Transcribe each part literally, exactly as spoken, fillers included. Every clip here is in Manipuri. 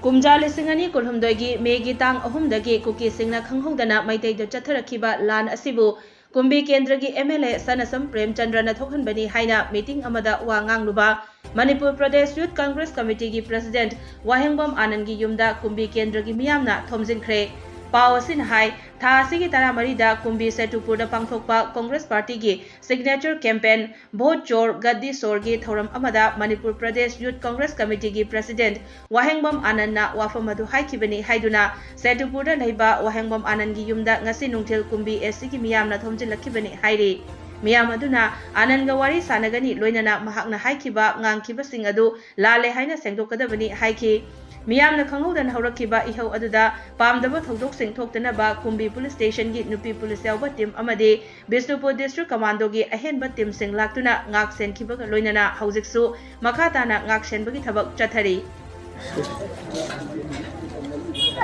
ꯀꯨꯝꯖꯥ ꯂꯤꯁꯤꯡ ꯑꯅꯤ ꯀꯨꯟꯍꯨꯝꯗꯣꯏꯒꯤ ꯃꯦꯒꯤ ꯇꯥꯡ ꯑꯍꯨꯝꯗꯒꯤ ꯀꯨꯀꯤꯁꯤꯡꯅ ꯈꯪꯍꯧꯗꯅ ꯃꯩꯇꯩꯗ ꯆꯠꯊꯔꯛꯈꯤꯕ ꯂꯥꯟ ꯑꯁꯤꯕꯨ ꯀꯨꯝꯕꯤ ꯀꯦꯟꯗ꯭ꯔꯒꯤ ꯑꯦꯝ ꯑꯦꯜ ꯑꯦ ꯁꯅꯥꯁꯝ ꯄ꯭ꯔꯦꯝꯆꯟꯗ꯭ꯔꯅ ꯊꯣꯛꯍꯟꯕꯅꯤ ꯍꯥꯏꯅ ꯃꯤꯇꯤꯡ ꯑꯃꯗ ꯋꯥ ꯉꯥꯡꯂꯨꯕ ꯃꯅꯤꯄꯨꯔ ꯄ꯭ꯔꯗꯦꯁ ꯌꯨꯊ ꯀꯪꯒ꯭ꯔꯦꯁ ꯀꯃꯤꯇꯤꯒꯤ ꯄ꯭ꯔꯁꯤꯗꯦꯟꯠ ꯋꯥꯍꯦꯡꯕꯝ ꯑꯥꯅꯟꯗꯒꯤ ꯌꯨꯝꯗ ꯀꯨꯝꯕꯤ ꯀꯦꯟꯗ꯭ꯔꯒꯤ ꯃꯤꯌꯥꯝꯅ ꯊꯣꯝꯖꯤꯟꯈ꯭ꯔꯦ꯫ ꯄꯥꯎ ꯑꯁꯤꯅ ꯍꯥꯏ, ꯊꯥ ꯑꯁꯤꯒꯤ ꯇꯔꯥꯃꯔꯤꯗ ꯀꯨꯝꯕꯤ ꯁꯦꯇꯨꯄꯨꯔꯗ ꯄꯥꯡꯊꯣꯛꯄ ꯀꯪꯒ꯭ꯔꯦꯁ ꯄꯥꯔꯇꯤꯒꯤ ꯁꯤꯒꯅꯦꯆꯔ ꯀꯦꯝꯄꯦꯟ ꯚꯣꯠ ꯆꯣꯔ ꯒꯗꯗꯤ ꯆꯣꯔꯒꯤ ꯊꯧꯔꯝ ꯑꯃꯗ ꯃꯅꯤꯄꯨꯔ ꯄ꯭ꯔꯗꯦꯁ ꯌꯨꯊ ꯀꯪꯒ꯭ꯔꯦꯁ ꯀꯃꯤꯇꯤꯒꯤ ꯄ꯭ꯔꯁꯤꯗꯦꯟꯠ ꯋꯥꯍꯦꯡꯕꯝ ꯑꯥꯅꯟꯅ ꯋꯥꯐꯝ ꯑꯗꯨ ꯍꯥꯏꯈꯤꯕꯅꯤ ꯍꯥꯏꯗꯨꯅ ꯁꯦꯇꯨꯄꯨꯔꯗ ꯂꯩꯕ ꯋꯥꯍꯦꯡꯕꯝ ꯑꯥꯅꯟꯒꯤ ꯌꯨꯝꯗ ꯉꯁꯤ ꯅꯨꯡꯊꯤꯜ ꯀꯨꯝꯕꯤ ꯑꯦꯁ ꯁꯤꯒꯤ ꯃꯤꯌꯥꯝꯅ ꯊꯣꯝꯖꯤꯜꯂꯛꯈꯤꯕꯅꯤ ꯍꯥꯏꯔꯤ꯫ ꯃꯤꯌꯥꯝ ꯑꯗꯨꯅ ꯑꯥꯅꯟꯒ ꯋꯥꯔꯤ ꯁꯥꯟꯅꯒꯅꯤ, ꯂꯣꯏꯅꯅ ꯃꯍꯥꯛꯅ ꯍꯥꯏꯈꯤꯕ ꯉꯥꯡꯈꯤꯕꯁꯤꯡ ꯑꯗꯨ ꯂꯥꯜꯂꯦ ꯍꯥꯏꯅ ꯁꯦꯡꯗꯣꯛꯀꯗꯕꯅꯤ ꯍꯥꯏꯈꯤ꯫ ꯃꯤꯌꯥꯝꯅ ꯈꯪꯍꯧꯗꯅ ꯍꯧꯔꯛꯈꯤꯕ ꯏꯍꯧ ꯑꯗꯨꯗ ꯄꯥꯝꯗꯕ ꯊꯧꯗꯣꯛꯁꯤꯡ ꯊꯣꯛꯇꯅꯕ ꯀꯨꯝꯕꯤ ꯄꯨꯂꯤꯁ ꯁ꯭ꯇꯦꯁꯟꯒꯤ ꯅꯨꯄꯤ ꯄꯨꯂꯤꯁ ꯌꯥꯎꯕ ꯇꯤꯝ ꯑꯃꯗꯤ ꯕꯤꯁꯅꯨꯄꯨꯔ ꯗꯤꯁꯇ꯭ꯔꯤꯛ ꯀꯃꯥꯟꯗꯣꯒꯤ ꯑꯍꯦꯟꯕ ꯇꯤꯝꯁꯤꯡ ꯂꯥꯛꯇꯨꯅ ꯉꯥꯛ ꯁꯦꯟꯈꯤꯕꯒ ꯂꯣꯏꯅꯅ ꯍꯧꯖꯤꯛꯁꯨ ꯃꯈꯥ ꯇꯥꯅ ꯉꯥꯛ ꯁꯦꯟꯕꯒꯤ ꯊꯕꯛ ꯆꯠꯊꯔꯤ꯫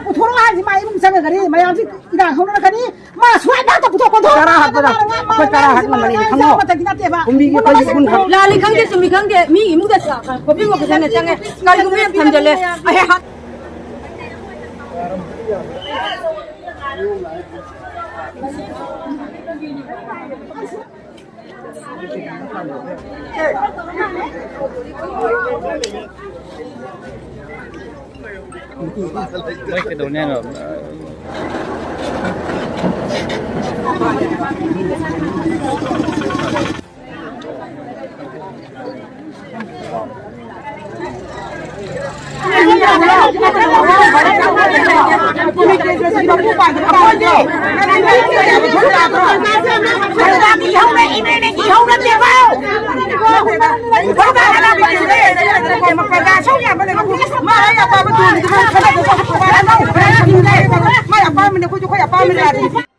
ꯄꯨꯊꯣꯔꯛꯑꯣ ꯍꯥꯏꯁꯤ ꯃꯥ ꯏꯃꯨꯡ ꯆꯪꯉꯒꯅꯤ, ꯃꯌꯥꯝꯁꯤ ꯏꯔꯥꯡ ꯍꯧꯅꯔꯛꯀꯅꯤ꯫ ꯃꯥ ꯁ꯭ꯋꯥꯏꯗ ꯑꯝꯇ ꯄꯨꯊꯣꯛ, ꯄꯨꯊꯣꯛ꯫ ꯇꯔꯥ ꯍꯥꯞꯄꯗ ꯑꯩꯈꯣꯏ ꯇꯔꯥ ꯍꯥꯞꯄ ꯉꯝꯕꯅꯤ, ꯈꯪꯉꯣ꯫ ꯑꯃꯠꯇꯒꯤ ꯅꯠꯇꯦꯕ꯫ ꯀꯨꯝꯕꯤꯒꯤ ꯑꯩꯈꯣꯏꯒꯤ ꯀꯨꯟ ꯈꯛ꯫ ꯂꯥꯜꯂꯤ ꯈꯪꯗꯦ, ꯆꯨꯝꯃꯤ ꯈꯪꯗꯦ, ꯃꯤ ꯏꯃꯨꯡꯗ ꯈꯣꯄꯤꯃꯛ ꯐꯖꯅ ꯆꯪꯉꯦ, ꯀꯔꯤꯒꯨꯝꯕ ꯌꯥꯝ ꯊꯝꯖꯜꯂꯦ꯫ ꯑꯩ ꯍꯥ- ꯃꯣꯏ ꯀꯩꯗꯧꯅꯤ ꯍꯥꯏꯅꯣ? ꯃꯥꯏ ꯑꯄꯥꯝꯕꯅꯦ, ꯑꯩꯈꯣꯏꯁꯨ ꯑꯩꯈꯣꯏ ꯑꯄꯥꯝꯕꯅꯦ꯫